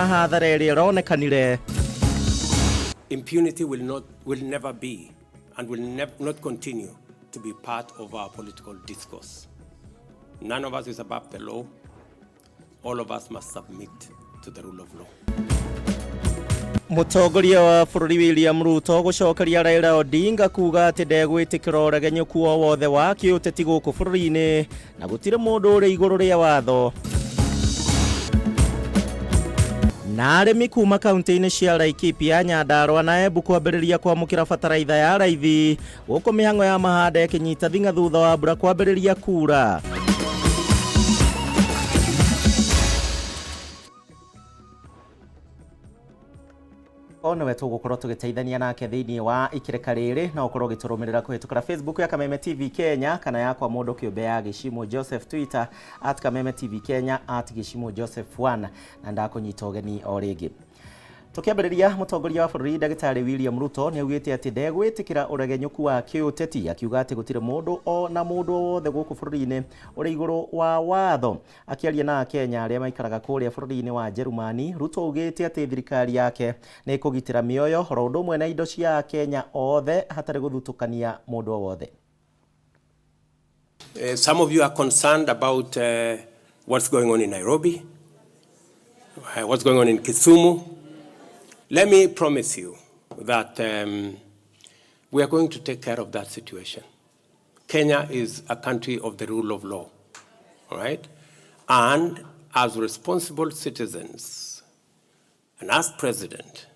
ya hathara ĩrĩa ĩronekanire. Impunity will not, will never be and will not continue to be part of our political discourse. None of us is above the law. All of us must submit to the rule of law. Mũtongoria wa bũrũri William Ruto gũcokeria Raila Odinga kuga atĩ ndegwĩtĩkĩra ũregenyũku o wothe wa kĩũteti gũkũ bũrũri-inĩ na gũtirĩ mũndũ ũrĩ igũrũ rĩa watho. Na arĩmi kuma kaunti-inĩ cia Laikipia, Nyandarua na Embu kwambĩrĩria kwamũkĩra bataraitha ya raithi gũkũ mĩhang'o ya mahanda ĩkĩnyita thing'a thutha wa mbura kwambĩrĩria kura. O nĩwe tũgũkorwo tũgĩteithania nake thĩinĩ wa ikĩrĩka rĩrĩ, no ũkorwo ũgĩtũrũmĩrĩra kũhĩtũkĩra Facebook ya Kameme TV Kenya kana yakwa mũndũ kĩũmbe ya Gĩcimũ Joseph, Twitter at Kameme TV Kenya, at Gĩcimũ Joseph 1, na ndakũnyita ũgeni o rĩngĩ. Tũkĩambĩrĩria, mũtongoria wa bũrũri ndagĩtarĩ William Ruto nĩ augĩte atĩ ndegwĩtĩkĩra ũregenyũku wa kĩũteti, akiuga atĩ gũtirĩ mũndũ o na mũndũ o wothe gũkũ bũrũri-inĩ ũrĩ igũrũ wa watho. Akĩaria na Akenya arĩa maikaraga kũrĩa bũrũri-inĩ wa Njerumani, Ruto augĩte atĩ thirikari yake nĩ ĩkũgitĩra mĩoyo oro ũndũ ũmwe na indo cia Akenya othe hatarĩ gũthutũkania mũndũ o wothe. Some of you are concerned about what's going on in Nairobi, what's going on in Kisumu. Let me promise you that we are going to take care of that situation. Kenya is a country of the rule of law, all right? And as responsible citizens and as president,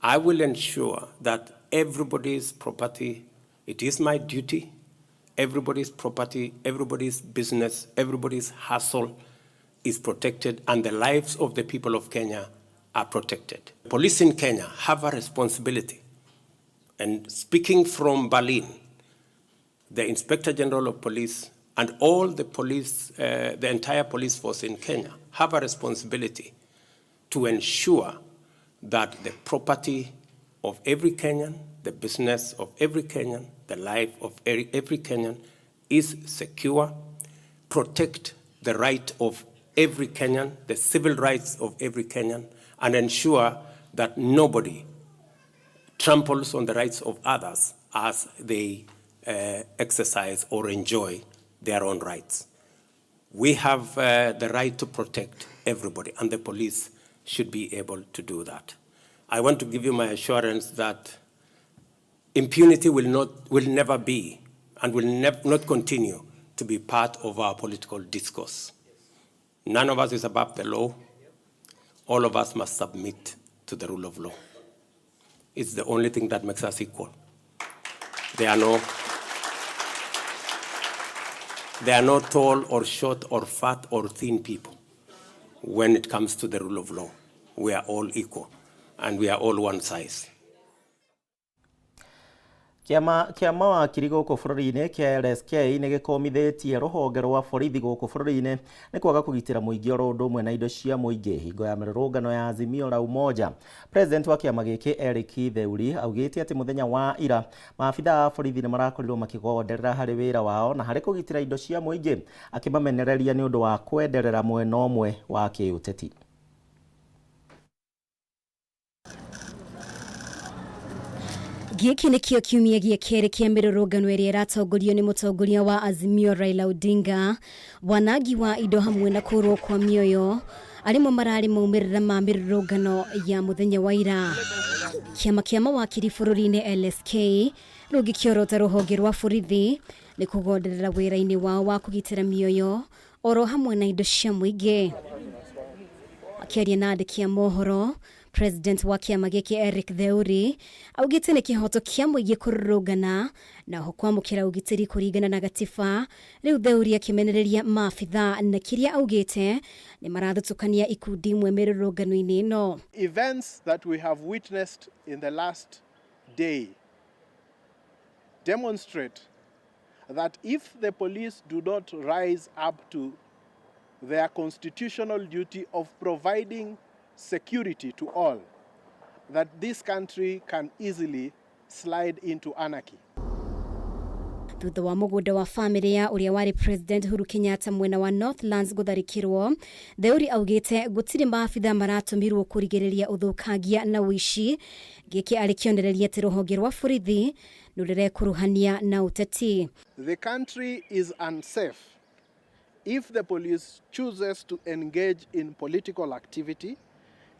I will ensure that everybody's property, it is my duty, everybody's property, everybody's business, everybody's hustle is protected, and the lives of the people of Kenya are protected. Police in Kenya have a responsibility. And speaking from Berlin, the Inspector General of Police and all the police, the entire police force in Kenya have a responsibility to ensure that the property of every Kenyan, the business of every Kenyan, the life of every Kenyan is secure, protect the right of every Kenyan, the civil rights of every Kenyan, and ensure that nobody tramples on the rights of others as they exercise or enjoy their own rights. We have the right to protect everybody, and the police should be able to do that. I want to give you my assurance that impunity will not, will never be, and will not continue to be part of our political discourse. None of us is above the law. All of us must submit to the rule of law. It's the only thing that makes us equal. There are no tall or short or fat or thin people when it comes to the rule of law. We are all equal and we are all one size. Kĩama kĩa mawakiri gũkũ bũrũri-inĩ kĩa LSK nĩ gĩkũmithĩtie rũhonge rwa borithi gũkũ bũrũri-inĩ nĩ kwaga kũgitĩra mũingĩ oro ũndũ ũmwe na indo cia mũingĩ hingo ya mĩrũrũngano ya Azimio la Umoja. President wa kĩama gĩkĩ Eric Theuri augĩte atĩ mũthenya wa ira maabitha a borithi nĩ marakorirwo makĩgonderera harĩ wĩra wao na harĩ kũgitĩra indo cia mũingĩ, akĩmamenereria nĩ ũndũ wa kwenderera mwena ũmwe wa kĩũteti. Gĩkĩ nĩkĩo kiumia gĩa kerĩ kĩa mĩrũrũngano ĩrĩa ĩratongorio nĩ mũtongoria wa Azimio Raila Odinga. Wanangi wa indo hamwe na kũrwo kwa mĩoyo arĩmwe mararĩ maumĩrĩra ma mĩrũrũngano ya mũthenya wa ira. Kĩama kĩa mawakiri bũrũri-inĩ LSK rũngĩkĩorota rũhonge rwa borithi nĩ kũgonderera wĩra-inĩ wao wa kũgitĩra mĩoyo oro hamwe na indo cia mũingĩ. Akĩaria na andĩki a mohoro, President wa kĩama gĩkĩ Eric Theuri augĩte nĩ kĩhoto kĩa mũingĩ kũrũrũngana na oho kwamũkĩra ũgitĩri kũringana na gatiba. Rĩu Theuri akĩmenereria maabitha na kĩrĩa augĩte nĩ marathutũkania ikundi imwe mĩrũrũngano-inĩ ĩno. Events that we have witnessed in the last day demonstrate that if the police do not rise up to their constitutional duty of providing security to all, that this country can easily slide into anarchy. Thutha wa mũgũnda wa famĩlĩ ya ũrĩa warĩ President Uhuru Kenyatta mwena wa Northlands gũtharĩkĩrwo, Theuri augĩte gũtirĩ maabitha maratũmirwo kũrigĩrĩria ũthũkangia na ũici, gĩkĩ arĩ kĩonereria atĩ rũhonge rwa borithi nũrĩrekuruhania na ũteti. The country is unsafe if the police chooses to engage in political activity,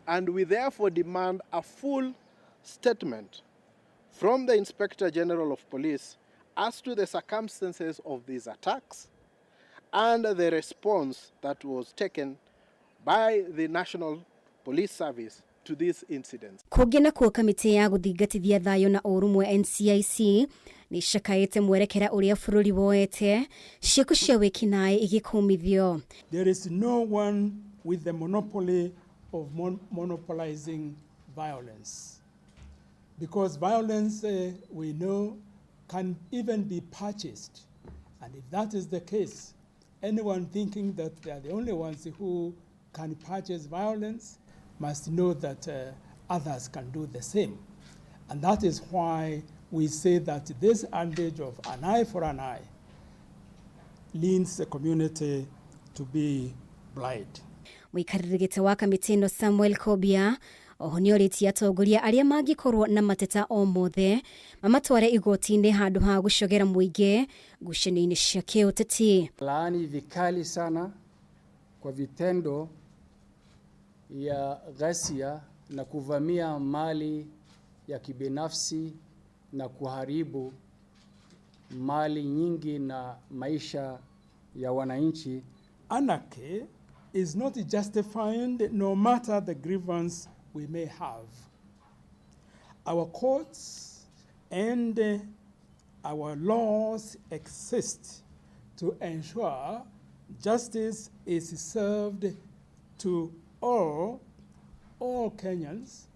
and we therefore demand a full statement from the Inspector General of Police as to the circumstances of these attacks and the response that was taken by the National Police Service to these incidents. Kũngĩ nakuo, kamĩtĩ ya gũthingatithia thayũ na ũrũmwe NCIC nĩ icakaĩte mwerekera ũrĩa bũrũri woete ciĩko cia wĩkinaĩ igĩkũmithio. There is no one with the monopoly of monopolizing violence. Because violence, we know, can even be purchased. And if that is the case, anyone thinking that they are the only ones who can purchase violence must know that others can do the same. And that is why we say that this adage of an eye for an eye leads the community to be blind. Mũikarĩri gĩtĩ wa kamĩtĩ ĩno Samuel Kobia oho nĩ orĩtie atongoria arĩa mangĩkorwo na mateta o mothe mamatware igoti-inĩ handũ ha gũcogera mũingĩ ngucanio-inĩ cia kĩũteti. Laani vikali sana kwa vitendo ya ghasia na kuvamia mali ya kibinafsi na kuharibu mali nyingi na maisha ya wananchi. Anarchy is not justified, no matter the grievance we may have. Our courts and our laws exist to ensure justice is served to all Kenyans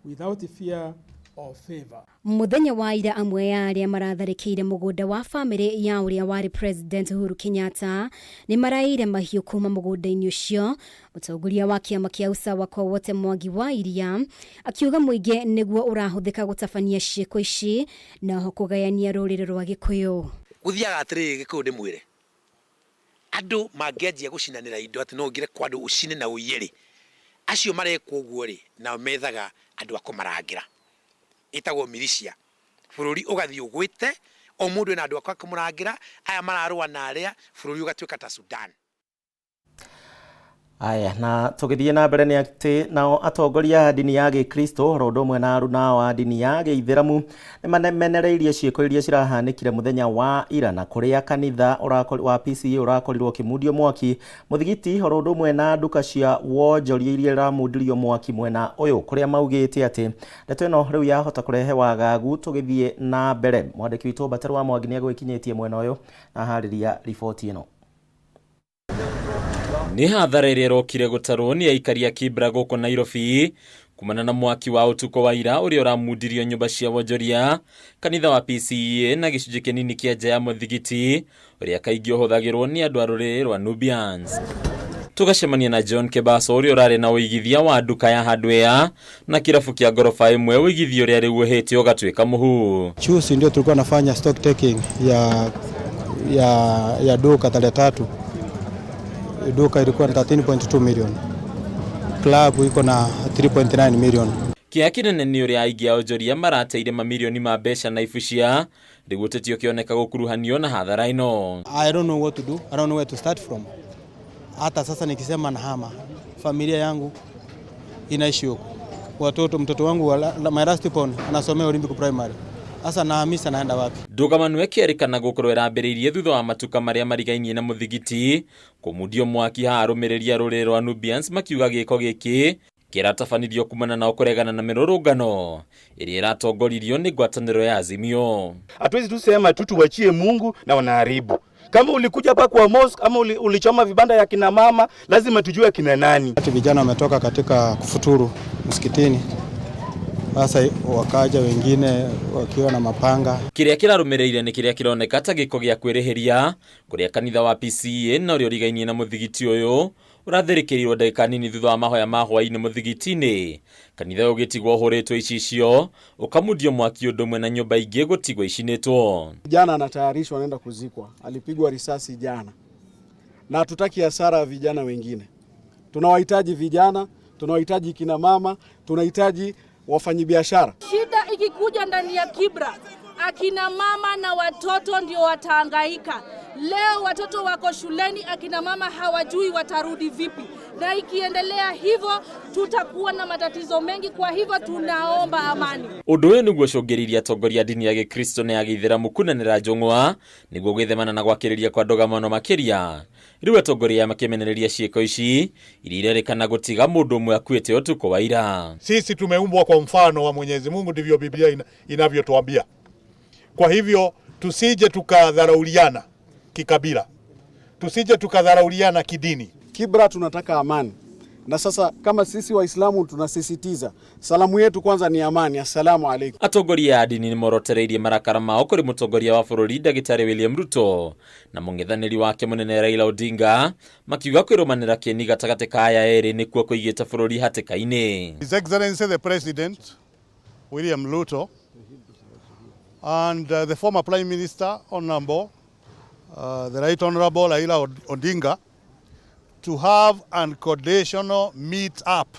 without fear or favor. Muthenya wa ira, amwe ya arĩa maratharĩkĩire mũgũnda wa famĩlĩ ya ũrĩa warĩ President Uhuru Kenyatta nĩ maraire mahiũ kuma mũgũnda-inĩ ũcio. Mũtongoria wa kĩama kĩa Usawa kwa Wote Mwangi wa Iria akiuga mũingĩ nĩguo ũrahũthĩka gũtabania ciĩko ici na oho kũgayania rũrĩrĩ rwa Gĩkũyũ. Guthiaga atiriri, Gikuyu ndimwire, andu mangianjia gucinanira indo ati no ngire kwa andu ucine na uiye ri, acio marekwo uguo ri, nao methaga andu a kumarangira itagwo militia. Bururi ugathii ugwite o mundu ena andu akwa kumurangira, aya mararua na aria, bururi ugatuika ta Sudan. Aya, na tũgĩthiĩ na mbere nĩ atĩ nao atongoria a ndini ya gĩkristo oro ũndũ ũmwe na aruna a ndini ya gĩithĩramu nĩ mamenereirie ciĩko iria cirahanĩkire mũthenya wa ira, na kũrĩa kanitha wa PCEA ũrakorirwo ũkĩmundio mwaki, mũthigiti oro ũndũ ũmwe na nduka cia wonjoria iria iramundirio mwaki mwena ũyũ, kũrĩa maugĩte atĩ ndeto ĩno rĩu yahota kũrehe wagagu tũgĩthiĩ na mbere. Mwandĩki witũ Mbaterwa wa Mwangi nĩ agũgĩkinyĩtie mwena ũyũ na harĩria riboti ĩno. Nĩ hathara ĩrĩa ĩrokire gũtarwo nĩ aikari a Kibra gũkũ Nairobi kumana na mwaki wa ũtukũ wa ira ũrĩa ũramundirio nyũmba cia wonjoria, kanitha wa PCEA na gĩcunjĩ kĩnini kĩa nja ya mũthigiti ũrĩa kaingĩ ũhũthagĩrwo nĩ andũ a rũrĩrĩ rwa Nubians. Tũgacemania na John Kebaso ũrĩa ũrarĩ na ũigithia wa nduka ya hardware na kĩrabu kĩa ngoroba ĩmwe, ũigithia ũrĩa rĩu ũhĩte ũgatuĩka mũhu. Juzi ndio tulikuwa nafanya stock taking ya duka tarehe 3. Duka ilikuwa na 13.2 million. Club iko na 3.9 million. Kĩeha kĩnene nĩ ũrĩa aingĩ a onjoria marateire mamirioni ma mbeca na ibucia, rĩu ũteti ũkĩoneka gũkuruhanio na hathara ĩno. I don't know what to do. I don't know where to start from. Hata sasa nikisema nahama, familia yangu inaishi huko. Watoto, mtoto wangu my last born anasomea Olympic Primary. Sasa nahamisa naenda wapi? Ndũgamano ĩkĩerĩkana gũkorwo ĩrambĩrĩirie thutha wa matuka marĩa marigainie na mũthigiti kũmundio mwaki, haha arũmĩrĩri a rũrĩrĩ rwa Nubians makiuga gĩko gĩkĩ kĩratabanirio kumana nao kũregana na mĩrũrũngano ĩrĩa ĩratongoririo nĩ ngwatanĩro ya Azimio. Hatuwezi tu sema tu tuwachie Mungu na wanaharibu. Kama ulikuja hapa kwa mosque ama ulichoma vibanda ya kina mama, lazima tujue kina nani. Ati vijana wametoka katika kufuturu msikitini, sasa wakaja wengine wakiwa na mapanga. Kĩrĩa kĩrarũmĩrĩire nĩ kĩrĩa kĩroneka ta gĩko gĩa kwĩrĩhĩria, kũrĩa kanitha wa PCEA na ũrĩa ũrigainie na mũthigiti ũyũ Ũratharĩkĩrirwo ndagĩka nini thutha wa mahoya ma hwaĩ-inĩ mũthigiti-inĩ. Kanitha ũyũ ũgĩtigwo ũhũrĩtwo icicio, ũkamundio mwaki ũndũ ũmwe na nyũmba ingĩ gũtigwo icinĩtwo. Jana anatayarishwa anaenda kuzikwa, alipigwa risasi jana, na hatutaki hasara ya vijana wengine. Tunawahitaji vijana, tunawahitaji kina mama, tunahitaji wafanyibiashara. Shida ikikuja ndani ya Kibra, akina mama na watoto ndio watahangaika. Leo watoto wako shuleni, akina mama hawajui watarudi vipi, na ikiendelea hivyo tutakuwa na matatizo mengi. Kwa hivyo tunaomba amani. Ũndũ ũyũ nĩguo ũcũngĩrĩirie atongoria a ndini ya gĩkristo na ya gĩithĩramu kunanĩra njũng'wa nĩguo gwĩthemana na gwakĩrĩria kwa ndũgamano makĩria. Rĩu atongoria aya makĩmenereria ciĩko ici iria irerĩkana gũtiga mũndũ ũmwe akuĩte ũtukũ wa ira. Sisi tumeumbwa kwa mfano wa Mwenyezi Mungu, ndivyo Biblia inavyotuambia. Kwa hivyo tusije tukadharauliana kikabila, tusije tukadharauliana kidini. Kibra tunataka amani, na sasa kama sisi Waislamu tunasisitiza salamu yetu kwanza ni amani, assalamu alaikum. Atongoria a ndini nĩmorotereirie marakara mao kũrĩ mũtongoria wa bũrũri ndagĩtarĩ William Ruto na mũng'ethanĩri wake mũnene Raila Odinga makiuga kwĩrũmanĩra kĩeni gatagatĩ ka aya erĩ nĩkuo kũigĩte bũrũri hatĩka-inĩ. His Excellency the President William Ruto and the former Prime Minister Honorable the Right Honorable Raila Odinga to have unconditional meet up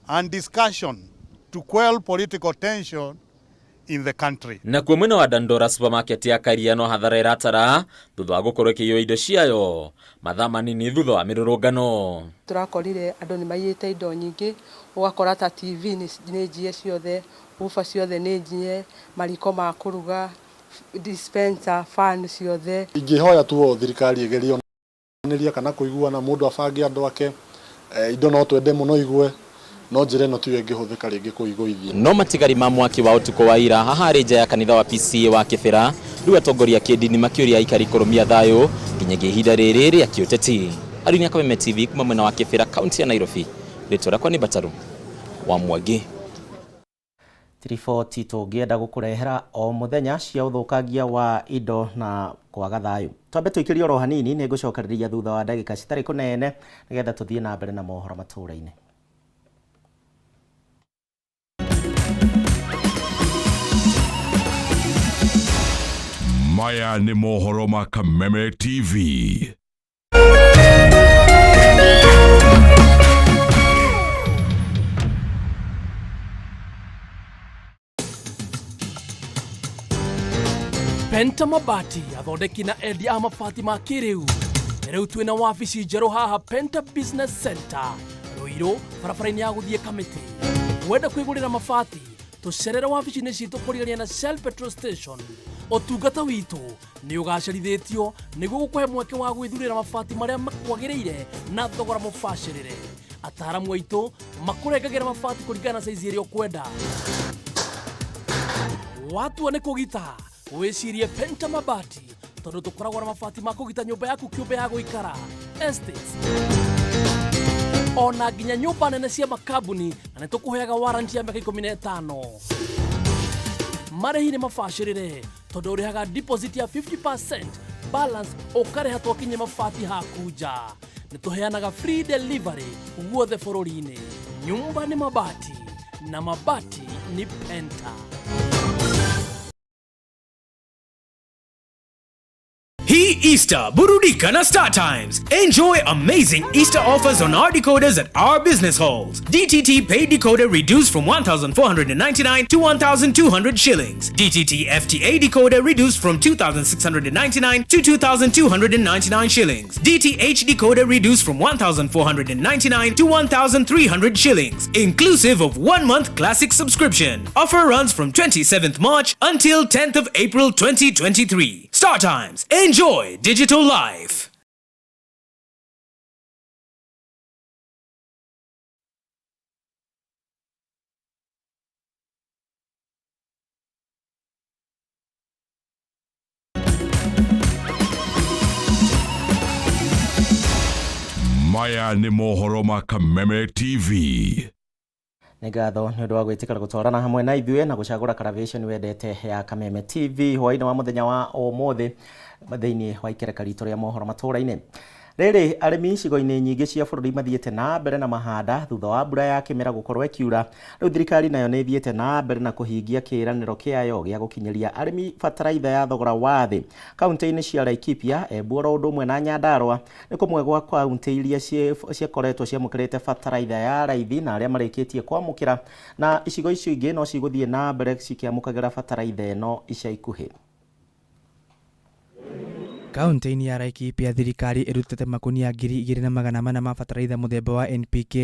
and discussion to quell political tension in the country. Nakuo mwena wa Dandora supermarket ya Karia no hathara ĩratara thutha wa gũkorwo ĩkĩiywo indo ciayo mathaa manini thutha wa mĩrũrũngano. Tũrakorire andũ nĩ maiyĩte indo nyingĩ, ũgakora ta TV nĩ njie ciothe, uba ciothe nĩ njie, mariko ma kũruga, dispenser, fan ciothe. Ingĩhoya tu o thirikari ĩgerie oneria kana kũiguana mũndũ abange andũ ake, indo no twende mũno igwe, no njĩra ĩno tiyo ĩngĩhũthĩka rĩngĩ kũigũithia. No matigari ma mwaki wa ũtukũ wa ira haha harĩ nja ya kanitha wa PCEA wa Kĩbĩra, rĩu atongoria a kĩndini makĩũria aikari kũrũmia thayũ nginyagia ihinda rĩrĩ rĩa kĩũteti. Aruni a Kameme TV kuma mwena wa Kĩbĩra kaunti ya Nairobi, rĩtwa rĩakwa nĩ Bataru wa Mwangi. Riboti tũngĩenda gũkũrehera o mũthenya cia ũthũkangia wa indo na kwaga thayũ. Twambe tũikĩrie oro hanini, nĩ ngũcokereria thutha wa ndagĩka citarĩ kũnene nĩgetha tũthiĩ na mbere na mohoro matũũra-inĩ. Maya nĩ mohoro ma Kameme TV. Penta Mabati athondeki na endia a mabati ma kĩrĩu. Rĩu twĩna wabici njerũ haha Penta Business Center Ruiru, barabara-inĩ ya gũthiĩ Kamĩtĩ. Wenda kwĩgũrĩra mabati, tũcerere wabici-inĩ citũ kũrigania na Shell Petrol Station. Ũtungata witũ nĩ ũgacerithĩtio nĩguo gũkũhe mweke wa gwĩthurĩra mabati marĩa makwagĩrĩire na thogora mũbacĩrĩre. Ataaramu aitũ makũrengagĩra mabati kũringana na saizi ĩrĩa ũkwenda. Watua nĩ kũgita, wĩcirie Penta Mabati tondũ tũkoragwo na mabati ma kũgita nyũmba yaku kĩũmbe ya gũikara, estates, ona nginya nyũmba nene cia makambuni, na nĩ tũkũheaga warranty ya mĩaka 15. Marĩhi nĩ mabacĩrĩre tondũ ũrĩhaga deposit ya 50%, balance ũkarĩha twakinyia mabati haku nja. Nĩ tũheanaga free delivery guothe bũrũri-inĩ. Nyumba nĩ mabati na mabati ni Penta. Hii Easter, burudika na Star Times. Enjoy amazing Easter offers on our decoders at our business halls. DTT paid decoder reduced from 1,499 to 1,200 shillings. DTT FTA decoder reduced from 2,699 to 2,299 shillings. DTH decoder reduced from 1,499 to 1,300 shillings, inclusive of 1 month classic subscription. Offer runs from 27th March until 10th of April 2023. Star Times. Enjoy digital life. Maya nĩ mohoro ma Kameme TV. Nĩ ngatho nĩ ũndũ wa gwĩtĩkĩra gũtwarana hamwe na ithuĩ na gũcagũra Karavation wendete ya Kameme TV hwaĩ-inĩ wa mũthenya wa ũmũthĩ thĩinĩ wa ikereka ritũ rĩa mohoro matũũra-inĩ. Rĩrĩ arĩmi icigo-inĩ nyingĩ cia bũrũri mathiĩte na mbere na mahanda thutha wa mbura ya kĩmera gũkorwo ĩkiura. Rĩu thirikari nayo nĩ ĩthiĩte na mbere na kũhingia kĩĩranĩro kĩayo gĩa gũkinyĩria arĩmi bataraitha ya thogora wa thĩ. Kaunti-inĩ cia Laikipia, Embu oro ũndũ ũmwe na Nyandarua nĩ kũmwe gwa kaunti iria ciakoretwo ciamũkĩrĩte bataraitha ya raithi na arĩa marĩkĩtie kwamũkĩra, na icigo icio ingĩ no cigũthiĩ na mbere cikĩamũkagĩra bataraitha ĩno ica ikuhĩ. Kaunti-inĩ ya Laikipia thirikari ĩrutĩte makunia 2400 ma bataraitha mũthemba wa NPK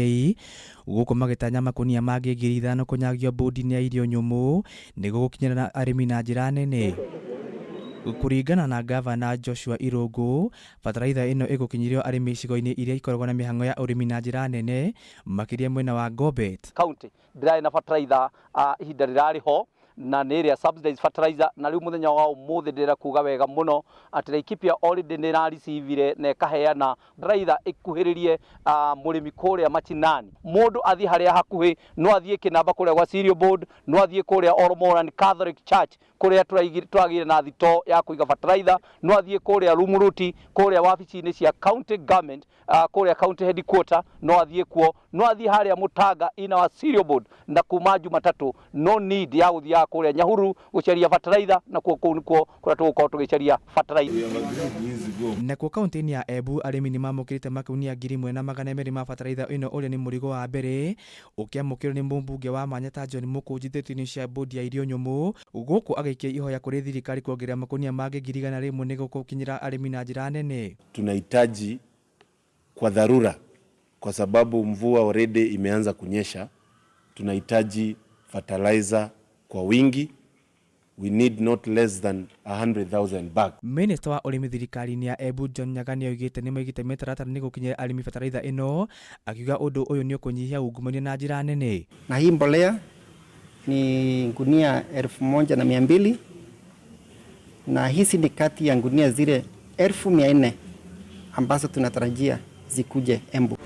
gũkũ magĩtanya makunia mangĩ 5000 kũnyagio mbũndi-inĩ ya irio nyũmũ nĩguo gũkinyĩra arĩmi na njĩra nene. Kũringana na ngavana Joshua Irũngũ, bataraitha ĩno ĩgũkinyĩrio arĩmi icigo-inĩ iria ikoragwo na mĩhang'o ya ũrĩmi na njĩra nene makĩria mwena wa Ngobet. County ndĩrarĩ na bataraitha ihinda rĩrarĩ ho na nĩ ĩrĩa subsidized fertilizer, na rĩu mũthenya wa ũmũthĩ ndĩrenda kuga wega mũno atĩ Laikipia already nĩ ĩrarecivire na ĩkaheana bataraitha ĩkuhĩrĩrie mũrĩmi kũrĩa machinani. Mũndũ athiĩ harĩa hakuhĩ, no athiĩ kĩnamba kũrĩa gwa Cereal Board, no athiĩ kũrĩa Oromoran Catholic Church kũrĩa tũragĩire na thitoo ya kũiga bataraitha, no athiĩ kũrĩa Rumuruti, kũrĩa wabici-inĩ cia county government, kũrĩa county headquarter, no athiĩ kuo, no athiĩ harĩa Mũtanga ina wa Cereal Board, na kuma Jumatatũ no need ya gũthiaga kũrĩa Nyahururu gũcaria bataraitha, na kuo kũu nĩkuo kũrĩa tũgũkorwo tũgĩcaria bataraitha. Nakuo kaunti-inĩ ya Embu arĩmi nĩ mamũkĩrĩte makunia 1200 ma bataraitha ĩno ũrĩa nĩ mũrigo wa mbere ũkĩamũkĩrwo nĩ mũmbunge wa Manyata John Mũkũnji thĩtũ-inĩ cia mbũndi ya irio nyũmũ gũkũ agĩikia ihoya kũrĩ thirikari kuongerera makunia mangĩ 100,000 nĩguo gũkinyĩra arĩmi na njĩra nene. Tunahitaji kwa dharura, kwa sababu mvua already imeanza kunyesha, tunahitaji fertilizer kwa wingi. We need not less than 100,000 bags. Minista wa ũrĩmi thirikari-inĩ ya Embu John Nyaga nĩoigĩte nĩmaigĩte mĩtaratara nĩguo gũkinyĩra arĩmi bataraitha ĩno, akiuga ũndũ ũyũ nĩũkũnyihia ungumania na njĩra nene. Na hii mbolea ni gunia 1200 na hizi ni kati ya gunia zile 400,000 ambazo tunatarajia zikuje Embu.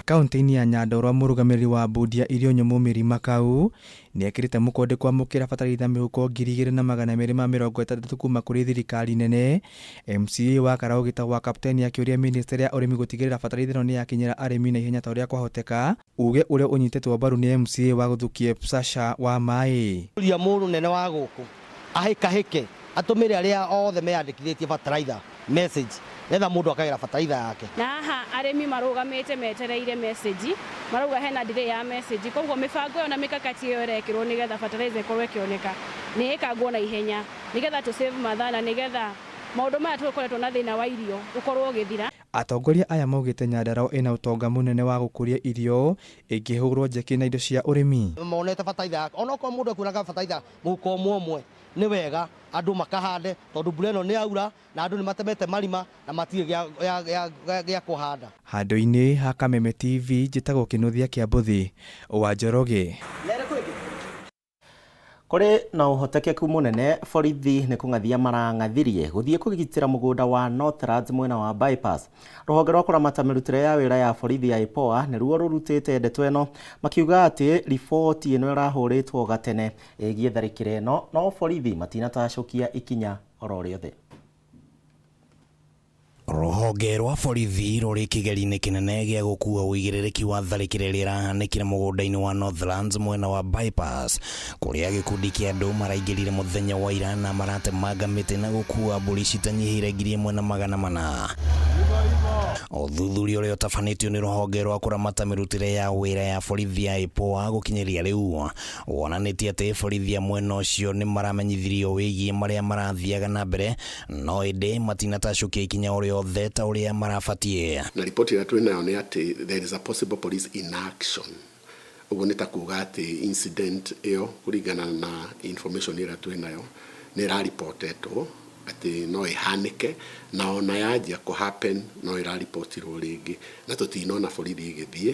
Kaunti-inĩ ya Nyandarua mũrũgamĩrĩri wa mbũndi ya irio nyũmũ Mary Makau nĩekĩrĩte mũkonde kwamũkĩra bataraitha mĩhuko 2260 kuma kũrĩ thirikari nene. MCA wa Karau gĩtagwo Kapteni akĩũria ministry ya ũrĩmi gũtigĩrĩra bataraitha ĩno nĩyakinyĩra arĩmi na ihenya ta ũrĩa kwahoteka, uge ũrĩa ũnyitĩtwo mbaru nĩ MCA wa Gũthukie Sasha wa Maĩ. Ũria mũnene wa gũkũ ahĩkahĩke atũmĩre arĩa othe meyandĩkithĩtie bataraitha message nĩgetha mũndũ akagĩra bataraitha yake. Na haha arĩmi marũgamĩte metereire message, marauga hena delay ya message, koguo mĩbango ĩyo na mĩkakati ĩyo ĩrekĩrwo nĩgetha fertilizer ĩkorwo ĩkĩoneka nĩ ĩkangwo na ihenya nĩgetha tũ save mathaa na nĩgetha maũndũ maya tũkoretwo na thĩna wa irio ũkorwo ũgĩthira. Atongoria aya maugĩte Nyandarua ĩna ũtonga mũnene wa gũkũria irio ĩngĩhũrwo njeki na indo cia ũrĩmi. Monete bataraitha yake onokorwo mũndũ ekuonaga bataraitha mũhuko ũmwe ũmwe nĩ wega andũ makahande tondũ mbura ĩno nĩ yaura na andũ nĩ matemete marima na matirĩ gĩa kũhanda. Handũ-inĩ ha Kameme TV njĩtagwo Kĩnuthia kĩa Mbũthi wa Njoroge. Kũrĩ na ũhotekeku mũnene borithi nĩ kũng'athia marang'athirie gũthiĩ kũgitĩra mũgũnda wa Northlands mwena wa Bypass. Rũhonge rwa kũramata mĩrutĩre ya wĩra ya borithi ya IPOA nĩruo rũrutĩte ndeto ĩno makiuga atĩ riboti ĩno ĩrahũrĩtwo gatene ĩgiĩ tharĩkĩro ĩno, no borithi matinatacũkia ikinya oro rĩothe. Rũhonge rwa borithi rũrĩ kĩgeri-inĩ kĩnene gĩa gũkua ũigĩrĩrĩki wa tharĩkĩro ĩrĩa ĩrahanĩkire mũgũnda-inĩ wa Northlands mwena wa Bypass kũrĩa gĩkundi kĩa andũ maraingĩrire mũthenya wa ira na maratemanga mĩtĩ na gũkua mbũri citanyihĩire 1400. Ũthuthuria ũrĩa ũtabanĩtio nĩ rũhonge rwa kũramata mĩrutĩre ya wĩra ya borithi ya IPOA gũkinyĩria rĩu wonanĩtie atĩ borithi a mwena ũcio nĩ maramenyithirio wĩgiĩ marĩa marathiaga na mbere no ĩndĩ matinatacũkia ikinya o rĩothe ta ũrĩa marabatiĩ. Na riboti ĩrĩa twĩ nayo nĩ atĩ there is a possible police inaction. Ũguo nĩ ta kuga atĩ incident ĩyo kũringana na information ĩrĩa twĩ nayo nĩ ĩraripotetwo atĩ no ĩhanĩke na ona yanjia kũ happen no ĩraripotirwo rĩngĩ na tũtinona borithi ĩgĩthiĩ.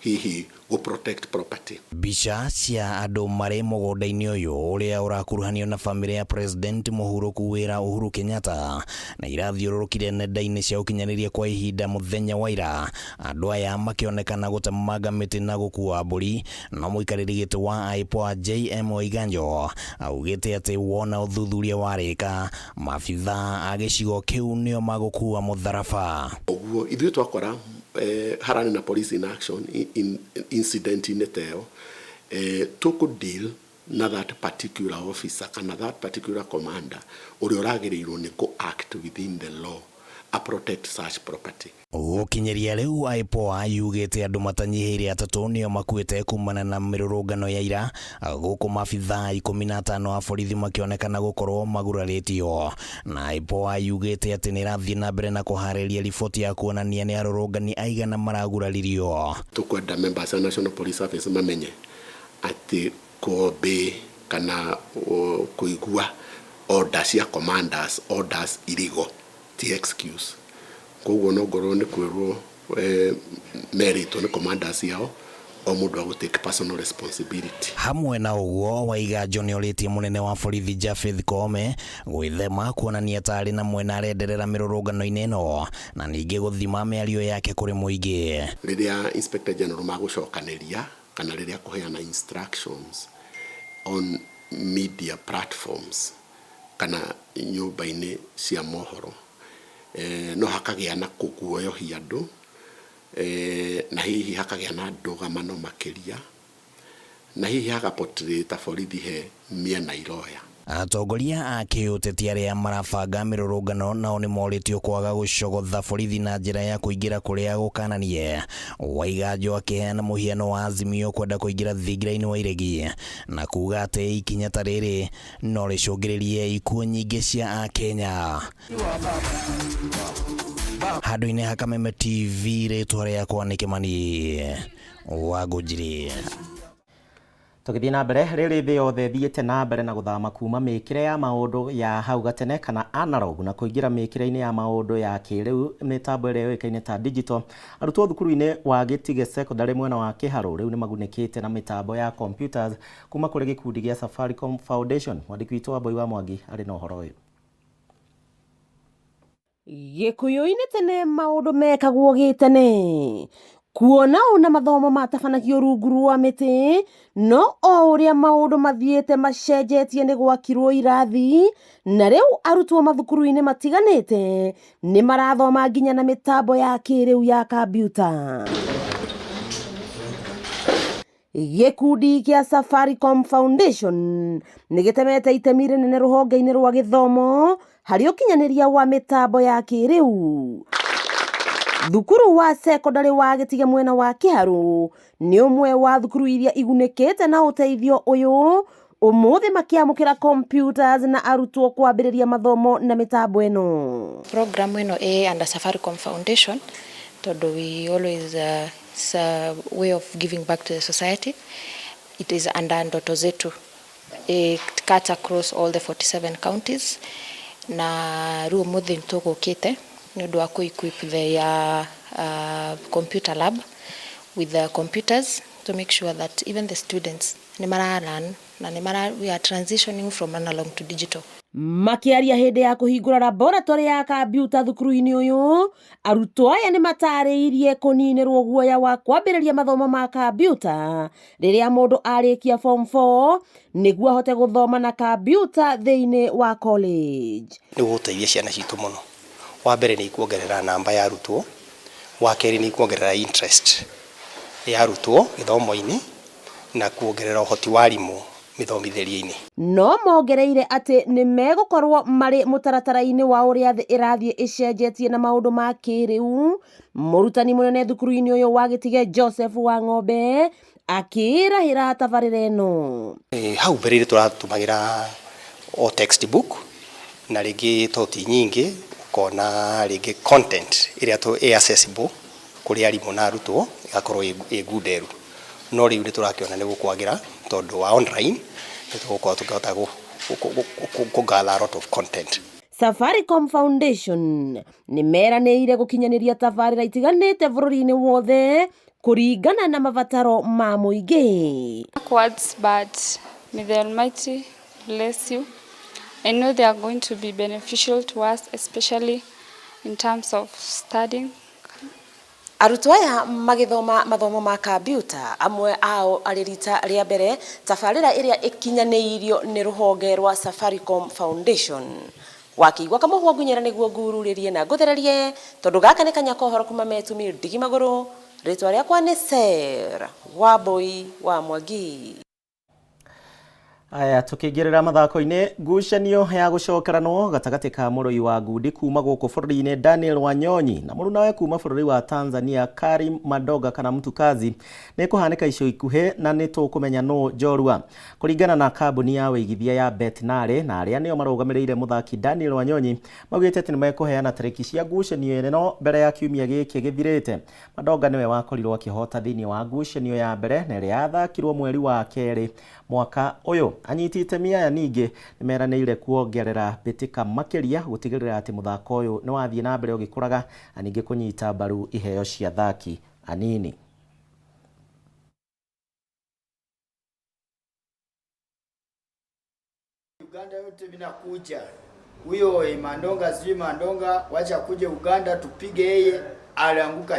Hihi gũ protect property. Mbica cia andũ marĩ mũgũnda-inĩ ũyũ ũrĩa ũrakuruhanio na bamĩrĩ ya President mũhurũku wĩra Uhuru Kenyatta na irathiũrũrũkire nenda-inĩ cia ũkinyanĩria kwa ihinda mũthenya wa ira, andũ aya makĩonekana gũtemanga mĩtĩ na gũkua mbũri, no mũikarĩri gĩtĩ wa IPOA JM Waiganjo augĩte atĩ wona ũthuthuria warĩka, maabithaa a gĩcigo kĩu nĩo magũkua mũtharaba. Ũguo ithuĩ twakora hararĩ na police in action in incident-inĩ ta ĩyo, tũkũ deal na that particular officer kana that particular commander ũrĩa ũragĩrĩirwo nĩ kũ act within the law a protect such property. Gũkinyĩria rĩu IPOA yugĩte andũ matanyihĩire atatũ nĩo makuĩte kumana na mĩrũrũngano ya ira, gũkũ maabithaa 15 a borithi makĩonekana gũkorwo magurarĩtio. Na IPOA yugĩte atĩ nĩ ĩrathiĩ na mbere na kũharĩria riboti ya kuonania nĩ arũrũngani aigana maraguraririo. Tũkwenda members a National Police Service mamenye atĩ kũ obey kana kũigua order cia commanders, orders irigo ti excuse. Koguo no ngorwo nĩ kwĩrwo merĩtwo nĩ commanders yao o mũndũ agũ take personal responsibility. Hamwe na ũguo, Waiganjo nĩorĩtie mũnene wa borithi Japheth Koome gwĩthema kuonania ta arĩ na mwena arenderera mĩrũrũngano-inĩ ĩno na ningĩ gũthima mĩario yake kũrĩ mũingĩ. Rĩrĩa Inspector General magũcokanĩria kana rĩrĩa kũheana instructions on media platforms kana nyũmba-inĩ cia mohoro, no hakagĩa na kũguoyohia andũ, na hihi hakagĩa na ndũgamano makĩria, na hihi haka portray ta borithi he mĩena iroya. Atongoria a kĩũteti arĩa marabanga mĩrũrũngano nao nĩ morĩtio kwaga gũcogotha borithi na njĩra ya kũingĩra kũrĩa gũkananie. Waiganjo akĩheana mũhiano wa Azimio kwenda kũingĩra thingira-inĩ wa iregi na kuga atĩ ikinya ta rĩrĩ no rĩcũngĩrĩrie ikuũ nyingĩ cia Akenya. Handũ-inĩ ha Kameme TV, rĩtwa rĩakwa nĩ Kĩmani wa Ngũnjiri. Tũgĩthiĩ na mbere, rĩrĩ thĩ yothe ĩthiĩte na mbere na gũthama kuma mĩkĩre ya maũndũ ya hau gatene kana analog na kũingĩra mĩkĩre-inĩ ya maũndũ ya kĩrĩu mĩtambo ĩrĩa yũĩkaine ta digital. Arutwo thukuru-inĩ wa Gĩtige Secondary mwena wa Kĩharũ rĩu nĩ magunĩkĩte na mĩtambo ya computers kuma kũrĩ gĩkundi gĩa Safaricom Foundation. Mwandĩki witũ Wambui wa Mwangi arĩ na ũhoro ũyũ. Gĩkũyũ-inĩ tene maũndũ mekagwo gĩtene, kuona ona mathomo matabanagio rungu rwa mĩtĩ, no o ũrĩa maũndũ mathiĩte macenjetie nĩ gwakirwo irathi, na rĩu arutwo mathukuru-inĩ matiganĩte nĩ marathoma nginya na mĩtambo ya kĩrĩu ya kambiuta. Gĩkundi kĩa Safaricom Foundation nĩ gĩtemete itemi rĩnene rũhonge-inĩ rwa gĩthomo harĩ ũkinyanĩria wa mĩtambo ya kĩrĩu. Thukuru wa cekondarĩ wa Gĩtige mwena wa Kĩharũ nĩ ũmwe wa thukuru iria igunĩkĩte na ũteithio ũyũ, ũmũthĩ makĩamũkĩra computers na arutwo kwambĩrĩria mathomo na mĩtambo ĩno. Program ĩno ĩ under Safaricom Foundation tondũ we always it's a way of giving back to the society. It is under Ndoto Zetu. It cuts across all the 47 counties na rĩu ũmũthĩ nĩ tũgũkĩte nĩ ũndũ wa kũ equip the computer lab with the computers to make sure that even the students nĩ mara learn na nĩ mara we are transitioning from analog to digital. Makĩaria hĩndĩ ya kũhingũra laboratory ya kambiuta thukuru-inĩ ũyũ, arutwo aya nĩ matarĩirie kũninĩrwo guoya wa kwambĩrĩria mathomo ma kambiuta rĩrĩa mũndũ arĩkia form 4 nĩguo ahote gũthoma na kambiuta thĩinĩ wa college. Nĩ gũgũteithia ciana citũ mũno. Wa mbere nĩ ikuongerera namba ya arutwo, wa kerĩ nĩ ikuongerera interest ya arutwo gĩthomo-inĩ na kuongerera ũhoti wa arimũ mĩthomithĩrie-inĩ. No mongereire atĩ nĩ megũkorwo marĩ mũtaratara-inĩ wa ũrĩa thĩ ĩrathiĩ ĩcenjetie na maũndũ ma kĩrĩu. Mũrutani mũnene thukuru-inĩ ũyũ wa Gĩtige Joseph wa Ng'ombe akĩĩrahĩra tabarĩra ĩno. Hau mbere-inĩ tũratũmagĩra o textbook na rĩngĩ to ti nyingĩ, ũkona rĩngĩ content ĩrĩa ĩ accessible kũrĩ arimũ na arutwo ĩgakorwo ĩ ngunderu. No rĩu nĩ tũrakĩona nĩ gũkwagĩra tondũ wa online nĩ tũgũkorwo tũkĩhota kũ gather a lot of content. Safaricom Foundation nĩ meranĩire gũkinyanĩria tabarĩra itiganĩte bũrũri-inĩ wothe Kũringana na mabataro ma mũingĩ. Backwards, but may the Almighty bless you. I know they are going to be beneficial to us, especially in terms of studying. Arutwo aya magĩthoma mathomo ma kambiuta, amwe ao arĩ rita rĩa mbere, tabarĩra ĩrĩa ĩkinyanĩirio nĩ rũhonge rwa Safaricom Foundation. Wakĩigua kamũhwa ngunyĩra nĩguo ngururĩrie na ngũthererie, tondũ gaka nĩ kanya kohoro kuma metumi ndigi magũrũ. Rĩtwa rĩakwa nĩ Sarah Wambui wa Mwangi. Aya, tukĩingĩrĩra mathako-inĩ, ngucanio ya gũcokeranwo gatagatĩ ka mũrũi wa ngundi kuma gũkũ bũrũri-inĩ Daniel Wanyonyi na mũrunawe kuma bũrũri wa Tanzania Karim Madoga kana Mtukazi nĩ kũhanĩka ica ikuhĩ na nĩ tũkũmenya nũ njorua. Kũringana na kambuni ya wĩigithia ya Betnare na arĩa nĩo marũgamĩrĩire mũthaki Daniel Wanyonyi, maugĩte atĩ nĩ mekũheana tarĩki cia ngucanio ĩno mbere ya kiumia gĩkĩ gĩthirĩte. Madoga nĩwe wakorirwo akĩhota thĩinĩ wa ngucanio ya mbere na ĩrĩa yathakirwo mweri wa kerĩ mwaka ũyũ. Anyiti itemi aya ningĩ nĩ meranĩire kuongerera mbĩtĩka makĩria gũtigĩrĩra atĩ mũthako ũyũ nĩ wathiĩ na mbere ũgĩkũraga na ningĩ kũnyita mbaru iheo cia athaki anini. Uganda yote vinakuja huyo Mandonga, sijui Mandonga, wacha kuje Uganda tupige yeye, alianguka.